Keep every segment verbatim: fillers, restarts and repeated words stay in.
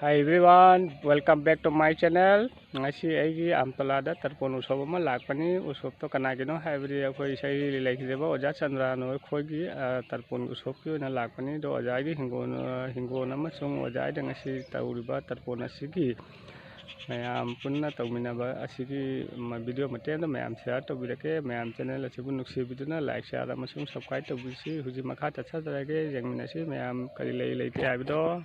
Hi everyone, welcome back to my channel. ꯉꯁꯤ ꯑꯩꯒꯤ ꯑꯝꯇꯂꯥꯗ ꯇꯔꯄꯣꯟ ꯎꯁꯣꯞ ꯑꯃ ꯂꯥꯛꯄꯅꯤ꯫ ꯎꯁꯣꯞꯇꯣ ꯀꯅꯥꯒꯤꯅꯣ ꯍꯥꯏꯕꯗꯤ ꯑꯩꯈꯣꯏ ꯏꯁꯩ ꯂꯩꯈꯤꯗ꯭ꯔꯤꯕ ꯑꯣꯖꯥ ꯆꯟꯗ꯭ꯔꯥꯅꯨ ꯑꯩꯈꯣꯏꯒꯤ, ꯑ, ꯇꯔꯄꯣꯟ ꯎꯁꯣꯞꯀꯤ ꯑꯣꯏꯅ ꯂꯥꯛꯄꯅꯤ꯫ ꯑꯗꯣ ꯑꯣꯖꯥꯒꯤ ꯍꯤꯡꯒꯣꯜ, ꯑ, ꯍꯤꯡꯒꯣꯜ ꯑꯃꯁꯨꯡ ꯑꯣꯖꯥꯒꯤꯗ ꯉꯁꯤ ꯇꯧꯔꯤꯕ ꯇꯔꯄꯣꯟ ꯑꯁꯤꯒꯤ ꯃꯌꯥꯝ ꯄꯨꯟꯅ ꯇꯧꯃꯤꯟꯅꯕ ꯑꯁꯤꯒꯤ ꯃ-, video ꯃꯇꯦꯛ ꯑꯃ ꯃꯌꯥꯝ share ꯇꯧꯕꯤꯔꯛꯀꯦ꯫ ꯃꯌꯥꯝ channel ꯑꯁꯤꯕꯨ ꯅꯨꯡꯁꯤꯕꯤꯗꯨꯅ like, share ꯑꯃꯁꯨꯡ subscribe ꯇꯧꯕꯤꯁꯤ꯫ ꯍꯧꯖꯤꯛ ꯃꯈꯥ ꯆꯠꯊꯖꯔꯒꯦ, ꯌꯦꯡꯃꯤꯟꯅꯁꯤ ꯃꯌꯥꯝ ꯀꯔꯤ ꯂꯩ ꯂꯩꯇꯦ ꯍꯥꯏꯕꯗꯣ꯫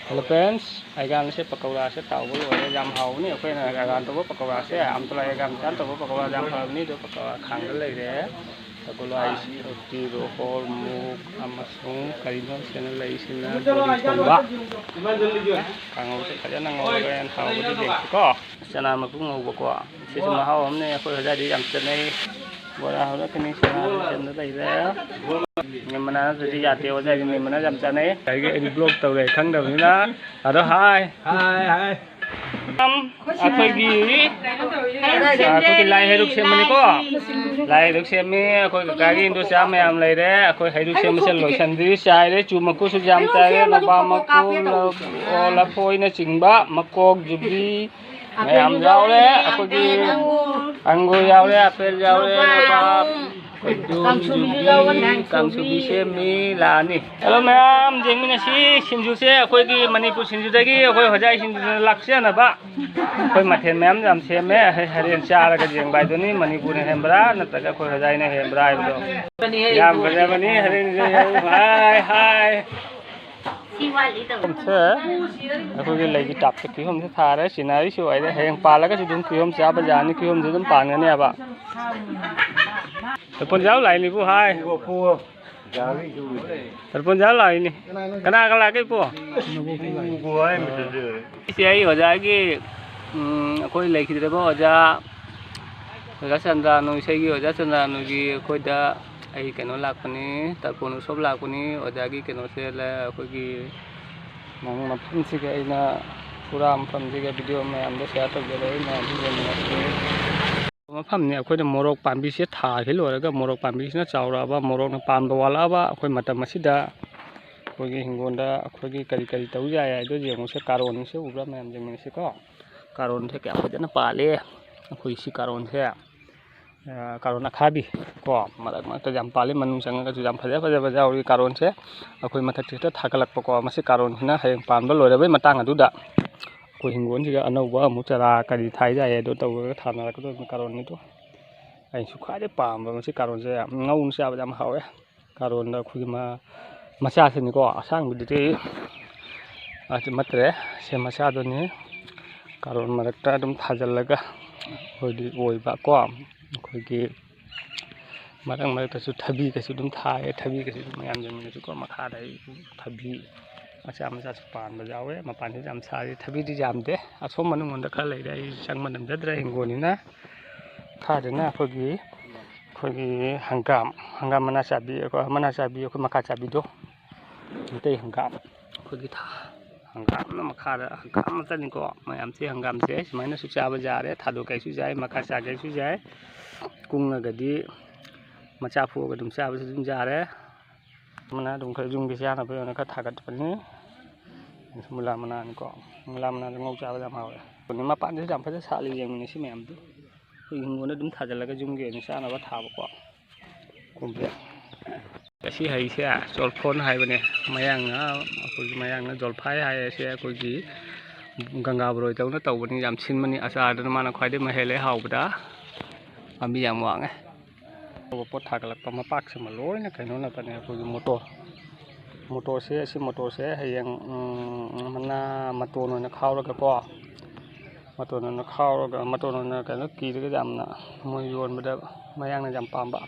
Hello friends, ꯑꯩꯒꯥꯟꯁꯦ ꯄꯀꯧꯔꯥꯁꯦ ꯇꯥꯎꯕ ꯂꯣꯏꯔꯦ꯫ ꯌꯥꯝ ꯍꯥꯎꯕꯅꯤ꯫ ꯑꯩꯈꯣꯏꯅ ꯑꯩꯒꯥꯟ ꯇꯧꯕ ꯄꯀꯧꯔꯥꯁꯦ, ꯑꯝꯇꯂꯥ ꯑꯩꯒꯥꯟ ꯃꯆꯥꯅ ꯇꯧꯕ ꯄꯀꯧꯔꯥꯁꯦ ꯌꯥꯝ ꯍꯥꯎꯕꯅꯤ꯫ ꯑꯗꯣ ꯄꯀꯧꯔꯥ ꯈꯥꯡꯗ ꯂꯩꯔꯦ꯫ ꯄꯀꯧꯔꯥ, ꯁꯣꯇꯤ, ꯔꯣꯍꯣꯔ, ꯃꯨꯛ ꯑꯃꯁꯨꯡ ꯀꯔꯤꯅꯣ ꯁꯤꯅ ꯂꯩꯁꯤꯅ ꯕꯣꯔꯤ ꯊꯣꯡꯕ꯫ ꯀꯥꯡꯍꯧꯁꯦ ꯐꯖꯅ ꯉꯧꯔꯒ ꯌꯥꯝ ꯍꯥꯎꯕꯗꯤ ꯂꯩꯁꯤꯀꯣ꯫ ꯆꯅꯥ ꯃꯀꯨ ꯉꯧꯕꯀꯣ꯫ ꯁꯤꯁꯨ ꯃꯍꯥꯎ ꯑꯃꯅꯦ, ꯑꯩꯈꯣꯏ ꯑꯣꯖꯥꯗꯤ ꯌꯥꯝ ꯆꯠꯅꯩ꯫ ꯕꯣꯔꯥ ꯍꯧꯔꯛꯀꯅꯤ, ꯆꯅꯥ ꯆꯟꯗ ꯂꯩꯔꯦ꯫ ꯃꯅꯥ ꯅꯠꯇ꯭ꯔꯗꯤ ꯌꯥꯗꯦ, ꯑꯣꯖꯥꯗꯤ ꯃꯤ ꯃꯅꯥ ꯌꯥꯝ ꯆꯥꯅꯩ꯫ ꯑꯗꯒꯤ ꯑꯩꯗꯤ vlog ꯇꯧꯔꯦ ꯈꯪꯗꯕꯅꯤꯅ꯫ ꯑꯗꯣ ꯍꯥꯏ꯫ ꯍꯥꯏ, ꯍꯥꯏ꯫ ꯑꯩꯈꯣꯏꯒꯤ, ꯑꯩꯈꯣꯏꯒꯤ ꯂꯥꯏ ꯍꯩꯔꯨꯛ ꯁꯦꯝꯕꯅꯤꯀꯣ꯫ ꯂꯥꯏ ꯍꯩꯔꯨꯛ ꯁꯦꯝꯃꯤ꯫ ꯑꯩꯈꯣꯏ ꯀꯀꯥꯒꯤ ꯏꯟꯗꯣꯆꯥ ꯃꯌꯥꯝ ꯂꯩꯔꯦ꯫ ꯑꯩꯈꯣꯏ ꯍꯩꯔꯨꯛ ꯁꯦꯝꯕꯁꯦ ꯂꯣꯏꯁꯟꯗ꯭ꯔꯤ꯫ ꯆꯥꯏꯔꯦ, ꯆꯨ ꯃꯀꯨꯁꯨ ꯌꯥꯝ ꯆꯥꯏꯔꯦ, ꯅꯣꯕꯥꯞ ꯃꯀꯨ, ꯂꯐꯣꯏꯅꯆꯤꯡꯕ, ꯃꯀꯣꯛ, ꯌꯨꯕꯤ, ꯃꯌꯥꯝ ꯌꯥꯎꯔꯦ꯫ ꯑꯩꯈꯣꯏꯒꯤ ꯑꯪꯒꯨꯔ ꯌꯥꯎꯔꯦ, ꯑꯄꯦꯜ ꯌꯥꯎꯔꯦ, ꯅꯣꯕꯥꯞ, ꯈꯣꯏꯗꯨꯝ, ꯀꯥꯡꯁꯨꯕꯤꯁꯨ ꯌꯨꯕꯤ, ꯌꯥꯎꯒꯅꯤ꯫ ꯀꯥꯡꯁꯨꯕꯤ ꯁꯦꯝꯃꯤ, ꯂꯥꯛꯑꯅꯤ꯫ Hello ꯃꯌꯥꯝ, ꯌꯦꯡꯃꯤꯟꯅꯁꯤ꯫ ꯁꯤꯡꯖꯨꯁꯦ ꯑꯩꯈꯣꯏꯒꯤ ꯃꯅꯤꯄꯨꯔ ꯁꯤꯡꯖꯨꯗꯒꯤ ꯑꯩꯈꯣꯏ ꯍꯣꯖꯥꯏ ꯁꯤꯡꯖꯨꯗ ꯂꯥꯛꯆꯅꯕ ꯑꯩꯈꯣꯏ ꯃꯊꯦꯜ ꯃꯌꯥꯝ ꯌꯥꯝ ꯁꯦꯝꯃꯦ꯫ ꯍꯣꯔꯦꯟ ꯆꯥꯔꯒ ꯌꯦꯡꯕ ꯍꯥꯏꯗꯨꯅꯤ, ꯃꯅꯤꯄꯨꯔꯅ ꯍꯦꯟꯕ꯭ꯔꯥ ꯅꯠꯇ꯭ꯔꯒ ꯑꯩꯈꯣꯏ ꯍꯣꯖꯥꯏꯅ ꯍꯦꯟꯕ꯭ꯔꯥ ꯍꯥꯏꯕꯗꯣ꯫ ꯌꯥꯝ ꯐꯖꯕꯅꯤ꯫ ꯍꯣꯔꯦꯟ ꯍꯥꯏ, ꯍꯥꯏ꯫ ꯁꯦ, ꯑꯩꯈꯣꯏꯒꯤ ꯂꯩꯒꯤ ꯇꯥꯞꯇ ꯀꯤꯍꯣꯝꯁꯦ ꯊꯥꯔꯦ꯫ ꯁꯤꯅꯔꯤꯁꯨ ꯑꯣꯏꯔꯦ꯫ ꯍꯌꯦꯡ ꯄꯥꯜꯂꯒꯁꯨ ꯑꯗꯨꯝ ꯀꯤꯍꯣꯝ ꯆꯥꯕ ꯌꯥꯅꯤ꯫ ꯀꯤꯍꯣꯝꯁꯦ ꯑꯗꯨꯝ ꯄꯥꯟꯒꯅꯦꯕ꯫ ꯇꯔꯄꯣꯟ ꯆꯥꯕ ꯂꯥꯛꯏꯅꯤꯕꯨ ꯍꯥꯏ꯫ ꯇꯔꯄꯣꯟ ꯆꯥꯕ ꯂꯥꯛꯏꯅꯤ꯫ ꯀꯅꯥ ꯀꯅꯥ ꯂꯥꯛꯀꯦ ꯏꯄꯨ? ꯁꯤ ꯑꯩ ꯑꯣꯖꯥꯒꯤ, ꯎꯝ, ꯑꯩꯈꯣꯏ ꯂꯩꯈꯤꯗ꯭ꯔꯕ ꯑꯣꯖꯥ, ꯑꯣꯖꯥ ꯆꯟꯗ꯭ꯔꯥꯅꯨ, ꯏꯁꯩꯒꯤ ꯑꯣꯖꯥ ꯆꯟꯗ꯭ꯔꯥꯅꯨꯒꯤ ꯑꯩꯈꯣꯏꯗ ꯑꯩ ꯀꯩꯅꯣ ꯂꯥꯛꯄꯅꯤ, ꯇꯔꯄꯣꯟ ꯎꯁꯣꯞ ꯂꯥꯛꯄꯅꯤ꯫ ꯑꯣꯖꯥꯒꯤ ꯀꯩꯅꯣꯁꯦ ꯂ-, ꯑꯩꯈꯣꯏꯒꯤ ꯃꯐꯝꯁꯤꯒ ꯑꯩꯅ ꯄꯨꯔꯥ ꯃꯐꯝꯁꯤꯒ video ꯃꯌꯥꯝꯗ share ꯇꯧꯖꯔꯛꯏ ꯃꯌꯥꯝꯁꯤ ꯌꯦꯡꯃꯤꯟꯅꯁꯤ꯫ ꯃꯐꯝꯅꯤ꯫ ꯑꯩꯈꯣꯏꯅ ꯃꯣꯔꯣꯛ ꯄꯥꯝꯕꯤꯁꯦ ꯊꯥꯈꯤ ꯂꯣꯏꯔꯒ ꯃꯣꯔꯣꯛ ꯄꯥꯝꯕꯤꯁꯤꯅ ꯆꯥꯎꯔꯛꯑꯕ, ꯃꯣꯔꯣꯛꯅ ꯄꯥꯟꯕ ꯋꯥꯠꯂꯛꯑꯕ꯫ ꯑꯩꯈꯣꯏ ꯃꯇꯝ ꯑꯁꯤꯗ ꯑꯩꯈꯣꯏꯒꯤ ꯍꯤꯡꯒꯣꯜꯗ ꯑꯩꯈꯣꯏꯒꯤ ꯀꯔꯤ ꯀꯔꯤ ꯇꯧ ꯌꯥꯏ ꯍꯥꯏꯗꯣ ꯌꯦꯡꯉꯨꯁꯦ꯫ ꯀꯥꯔꯣꯟꯁꯦ ꯎꯕ꯭ꯔꯥ ꯃꯌꯥꯝ? ꯌꯦꯡꯃꯤꯟꯅꯁꯤꯀꯣ꯫ ꯀꯥꯔꯣꯟꯁꯦ ꯀꯌꯥꯝ ꯐꯖꯅ ꯄꯥꯜꯂꯦ꯫ ꯑꯩꯈꯣꯏ ꯁꯤ ꯀꯥꯔꯣꯟꯁꯦ, ꯑ, ꯀꯥꯔꯣꯟ ꯑꯈꯥꯕꯤ ꯀꯣ, ꯃꯔꯛ ꯃꯔꯛꯇ ꯌꯥꯝ ꯄꯥꯜꯂꯤ꯫ ꯃꯅꯨꯡ ꯆꯪꯉꯒꯁꯨ ꯌꯥꯝ ꯐꯖ ꯐꯖꯕ ꯌꯥꯎꯔꯤ ꯀꯥꯔꯣꯟꯁꯦ꯫ ꯑꯩꯈꯣꯏ ꯃꯊꯛꯁꯤꯗ ꯊꯥꯒꯠꯂꯛꯄꯀꯣ꯫ ꯃꯁꯤ ꯀꯥꯔꯣꯟꯁꯤꯅ ꯍꯌꯦꯡ ꯄꯥꯟꯕ ꯂꯣꯏꯔꯕꯩ ꯃꯇꯥꯡ ꯑꯗꯨꯗ ꯑꯩꯈꯣꯏ ꯍꯤꯡꯒꯣꯜꯁꯤꯗ ꯑꯅꯧꯕ ꯑꯃꯨꯛ ꯆꯔꯥ ꯀꯔꯤ ꯊꯥꯏ ꯌꯥꯏ ꯑꯗꯣ ꯇꯧꯔꯒ ꯊꯥꯅꯔꯛꯀꯗꯧꯔꯤꯕ ꯀꯥꯔꯣꯟꯅꯤꯗꯣ꯫ ꯑꯩꯁꯨ ꯈ꯭ꯋꯥꯏꯗꯩ ꯄꯥꯝꯕ ꯃꯁꯤ ꯀꯥꯔꯣꯟꯁꯦ ꯌꯥꯝ ꯉꯧꯅ ꯆꯥꯕꯗ ꯌꯥꯝ ꯍꯥꯎꯋꯦ꯫ ꯀꯥꯔꯣꯟꯗ ꯑꯩꯈꯣꯏꯒꯤ ꯃ-, ꯃꯆꯥꯁꯤꯅꯤꯀꯣ, ꯑꯁꯥꯡꯕꯗꯨꯗꯤ ꯑꯗꯨ ꯅꯠꯇ꯭ꯔꯦ, ꯁꯦ ꯃꯆꯥꯗꯨꯅꯤ꯫ ꯀꯥꯔꯣꯟ ꯃꯔꯛꯇ ꯑꯗꯨꯝ ꯊꯥꯖꯤꯜꯂꯒ ꯑꯩꯈꯣꯏꯗꯤ ꯑꯣꯏꯕ ꯀꯣ, ꯑꯩꯈꯣꯏꯒꯤ ꯃꯔꯛ ꯃꯔꯛꯇꯁꯨ ꯊꯕꯤꯒꯁꯨ ꯑꯗꯨꯝ ꯊꯥꯏꯌꯦ꯫ ꯊꯕꯤꯒꯁꯨ ꯑꯗꯨꯝ ꯃꯌꯥꯝ ꯌꯦꯡꯃꯤꯟꯅꯁꯤꯀꯣ꯫ ꯃꯈꯥꯗ ꯑꯩ ꯊꯕꯤ ꯃꯆꯥ ꯃꯆꯥꯁꯨ ꯄꯥꯟꯕ ꯌꯥꯎꯋꯦ꯫ ꯃꯄꯥꯟꯁꯤꯗ ꯌꯥꯝ ꯁꯥꯔꯤ꯫ ꯊꯕꯤꯗꯤ ꯌꯥꯝꯗꯦ꯫ ꯑꯁꯣꯝ ꯃꯅꯨꯡꯂꯣꯝꯗ ꯈꯔ ꯂꯩꯔꯦ꯫ ꯑꯩ ꯆꯪꯕ ꯅꯝꯖꯗ꯭ꯔꯦ ꯍꯤꯡꯒꯣꯜꯅꯤꯅ꯫ ꯃꯈꯥꯗꯅ ꯑꯩꯈꯣꯏꯒꯤ, ꯑꯩꯈꯣꯏꯒꯤ ꯍꯪꯒꯥꯝ, ꯍꯪꯒꯥꯝ ꯃꯅꯥ ꯆꯥꯕꯤ, ꯑꯩꯈꯣꯏ ꯃꯅꯥ ꯆꯥꯕꯤ, ꯑꯩꯈꯣꯏ ꯃꯀꯥ ꯆꯥꯕꯤꯗꯣ, ꯃꯩꯇꯩ ꯍꯪꯒꯥꯝ꯫ ꯑꯩꯈꯣꯏꯒꯤ ꯊꯥ-, ꯍꯪꯒꯥꯝꯅ ꯃꯈꯥꯗ ꯍꯪꯒꯥꯝ ꯉꯥꯛꯇꯅꯤꯀꯣ ꯃꯌꯥꯝꯁꯦ꯫ ꯍꯪꯒꯥꯝꯁꯦ ꯁꯨꯃꯥꯏꯅꯁꯨ ꯆꯥꯕ ꯌꯥꯔꯦ, ꯊꯥꯗꯣꯛꯀꯦꯁꯨ ꯌꯥꯏ, ꯃꯀꯥ ꯆꯥꯒꯦꯁꯨ ꯌꯥꯏ꯫ ꯀꯨꯡꯉꯒꯗꯤ ꯃꯆꯥ ꯐꯨꯑꯒ ꯑꯗꯨꯝ ꯆꯥꯕꯁꯨ ꯑꯗꯨꯝ ꯌꯥꯔꯦ꯫ ꯃꯅꯥ ꯑꯗꯨꯝ ꯈꯔ ꯌꯨꯝꯒꯤ ꯆꯥꯅꯕꯒꯤ ꯑꯣꯏꯅ ꯈꯔ ꯊꯥꯒꯠꯄꯅꯤ꯫ ꯃꯨꯂꯥ ꯃꯅꯥꯅꯤꯀꯣ, ꯃꯨꯂꯥ ꯃꯅꯥꯗ ꯉꯧ ꯆꯥꯕꯗ ꯌꯥꯝ ꯍꯥꯎꯋꯦ꯫ ꯑꯗꯨꯅꯤ ꯃꯄꯥꯟꯗꯁꯨ ꯌꯥꯝ ꯐꯖꯅ ꯁꯥꯠꯂꯤ, ꯌꯦꯡꯃꯤꯟꯅꯁꯤ ꯃꯌꯥꯝꯗꯨ꯫ ꯑꯩꯈꯣꯏ ꯍꯤꯡꯒꯣꯜꯗ ꯑꯗꯨꯝ ꯊꯥꯖꯤꯜꯂꯒ ꯌꯨꯝꯒꯤ ꯑꯣꯏꯅ ꯆꯥꯅꯕ ꯊꯥꯕꯀꯣ꯫ ꯀꯨꯝꯕꯤ꯫ ꯑꯁꯤ ꯍꯩꯁꯦ ꯆꯣꯔꯐꯣꯟ ꯍꯥꯏꯕꯅꯦ꯫ ꯃꯌꯥꯡꯅ, ꯑꯩꯈꯣꯏꯒꯤ ꯃꯌꯥꯡꯅ ꯖꯣꯜꯐꯥꯏ ꯍꯥꯏ꯫ ꯑꯁꯦ ꯑꯩꯈꯣꯏꯒꯤ ꯒꯪꯒꯥ ꯕꯣꯔꯣꯏꯗꯧꯅ ꯇꯧꯕꯅꯤ, ꯌꯥꯝ ꯁꯤꯟꯕꯅꯤ꯫ ꯑꯆꯥꯔꯗꯨꯅ ꯃꯥꯅ ꯈ꯭ꯋꯥꯏꯗꯩ ꯃꯍꯩ ꯂꯩ ꯍꯥꯎꯕꯗ꯫ ꯄꯥꯝꯕꯤ ꯌꯥꯝ ꯋꯥꯡꯉꯦ꯫ ꯑꯅꯧꯕ ꯄꯣꯠ ꯊꯥꯒꯠꯂꯛꯄ ꯃꯄꯥꯛꯁꯤꯃ ꯂꯣꯏꯅ ꯀꯩꯅꯣ ꯉꯥꯛꯇꯅꯦ꯫ ꯑꯩꯈꯣꯏꯒꯤ ꯃꯣꯇꯣꯔ, ꯃꯣꯇꯣꯔꯁꯦ, ꯑꯁꯤ ꯃꯣꯇꯣꯔꯁꯦ ꯍꯌꯦꯡ, ꯎꯝ, ꯃꯅꯥ ꯃꯇꯣꯟ ꯑꯣꯏꯅ ꯈꯥꯎꯔꯒꯀꯣ, ꯃꯇꯣꯟ ꯑꯣꯏꯅ ꯈꯥꯎꯔꯒ, ꯃꯇꯣꯟ ꯑꯣꯏꯅ ꯀꯩꯅꯣ ꯀꯤꯔꯒ ꯌꯥꯝꯅ ꯃꯣꯏ ꯌꯣꯟꯕꯗ ꯃꯌꯥꯡꯅ ꯌꯥꯝ ꯄꯥꯝꯕ꯫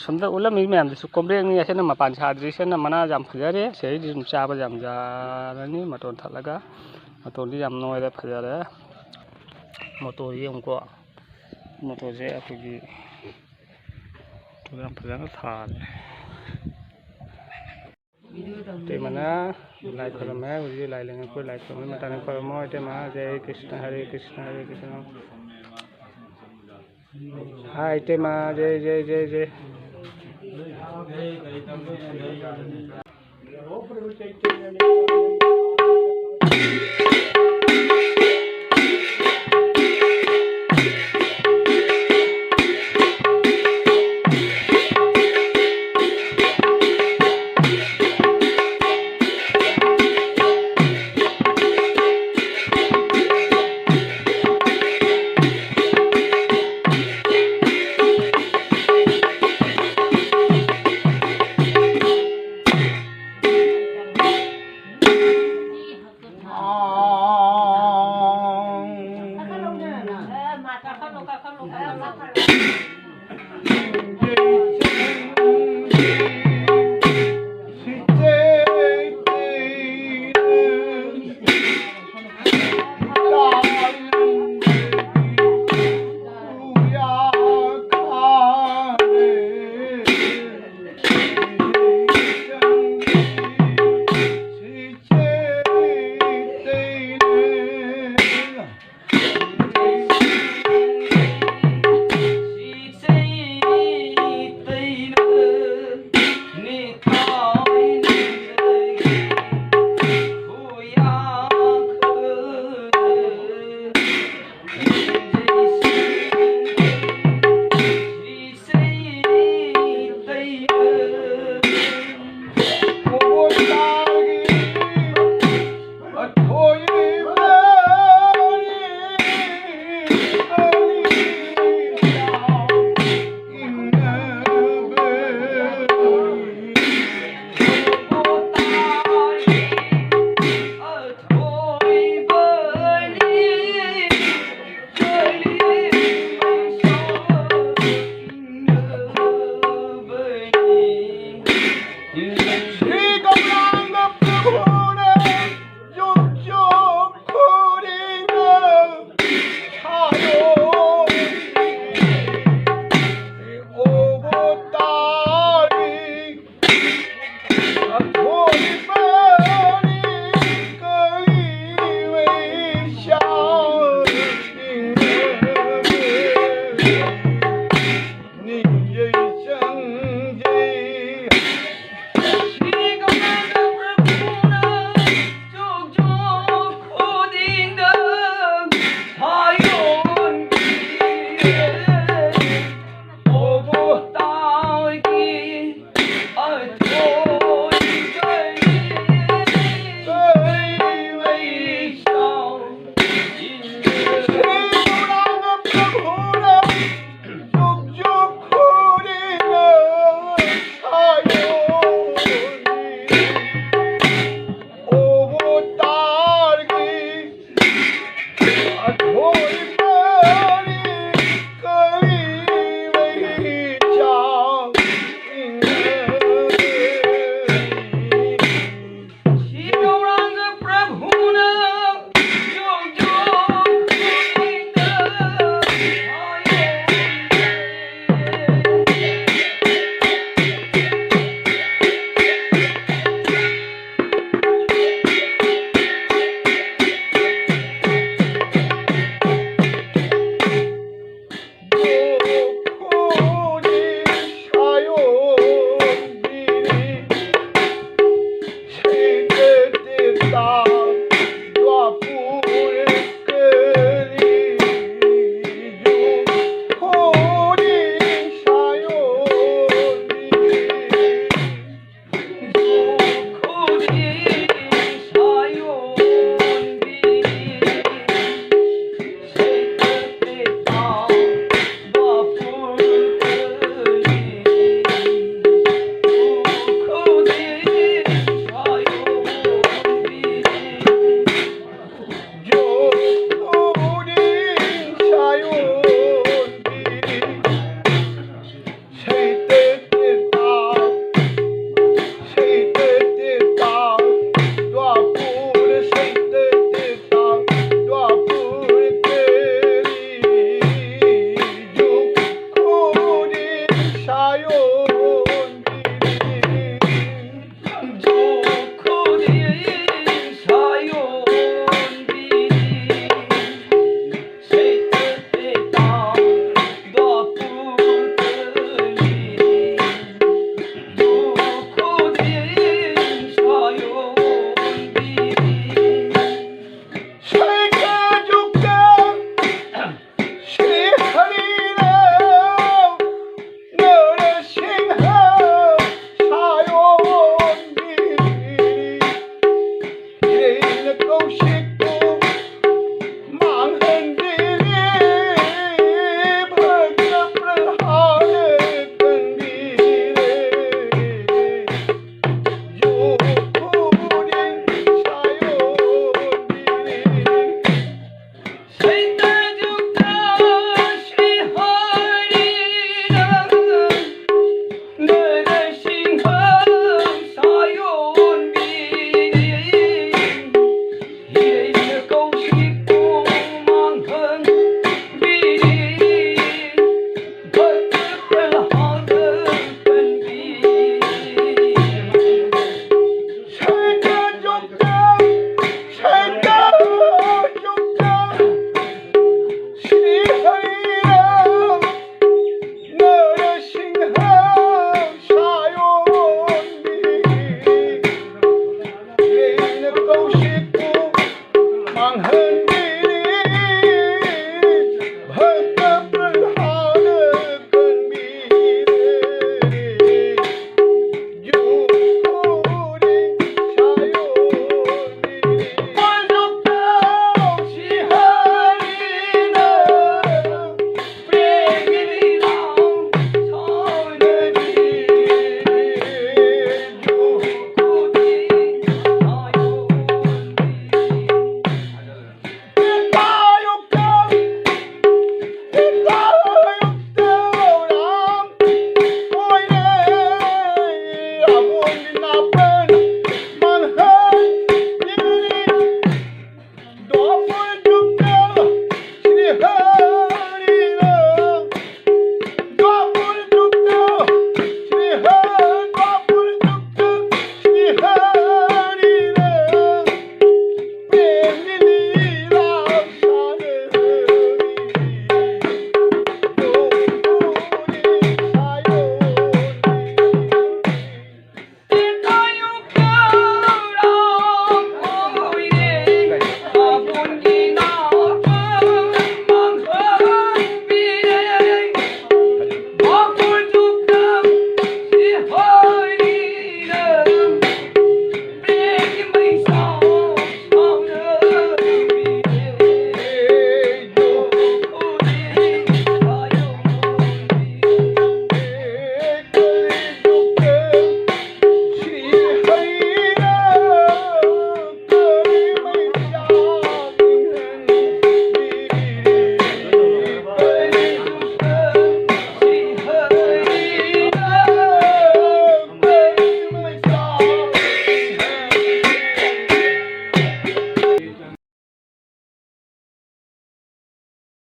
ꯁꯣꯝꯗ ꯎꯠꯂꯝꯃꯤ ꯃꯌꯥꯝꯗꯨꯁꯨ ꯀꯣꯝꯕ꯭ꯔꯦꯛꯅꯤ꯫ ꯑꯁꯤꯅ ꯃꯄꯥꯟ ꯁꯥꯗ꯭ꯔꯤꯁꯤꯅ ꯃꯅꯥ ꯌꯥꯝ ꯐꯖꯔꯦ꯫ ꯁꯤꯗꯩꯗꯤ ꯑꯗꯨꯝ ꯆꯥꯕ ꯌꯥꯝ ꯌꯥꯔꯅꯤ꯫ ꯃꯇꯣꯟ ꯊꯠꯂꯒ ꯃꯇꯣꯟꯗꯤ ꯌꯥꯝ ꯅꯣꯏꯔꯦ, ꯐꯖꯔꯦ꯫ ꯃꯣꯇꯣꯔ ꯌꯦꯡꯉꯨꯀꯣ꯫ ꯃꯣꯇꯣꯔꯁꯦ ꯑꯩꯈꯣꯏꯒꯤ ꯌꯥꯝ ꯐꯖꯅ ꯊꯥꯔꯦ꯫ ꯏꯇꯩꯃꯅ ꯂꯥꯏ ꯈꯣꯏꯔꯝꯃꯦ꯫ ꯍꯧꯖꯤꯛ ꯂꯥꯏ ꯂꯦꯡꯉꯛꯄ, ꯂꯥꯏ ꯈꯣꯏꯔꯝꯕꯩ ꯃꯇꯥꯡꯗ ꯈꯣꯏꯔꯝꯃꯣ꯫ ꯏꯇꯩꯃ, ꯖꯩ ꯀ꯭ꯔꯤꯁꯅ, ꯍꯔꯦ ꯀ꯭ꯔꯤꯁꯅ, ꯍꯔꯦ ꯀ꯭ꯔꯤꯁꯅ꯫ ꯍꯥꯏ ꯏꯇꯩꯃ, ꯖꯩ, ꯖꯩ, ꯖꯩ, ꯖꯩ꯫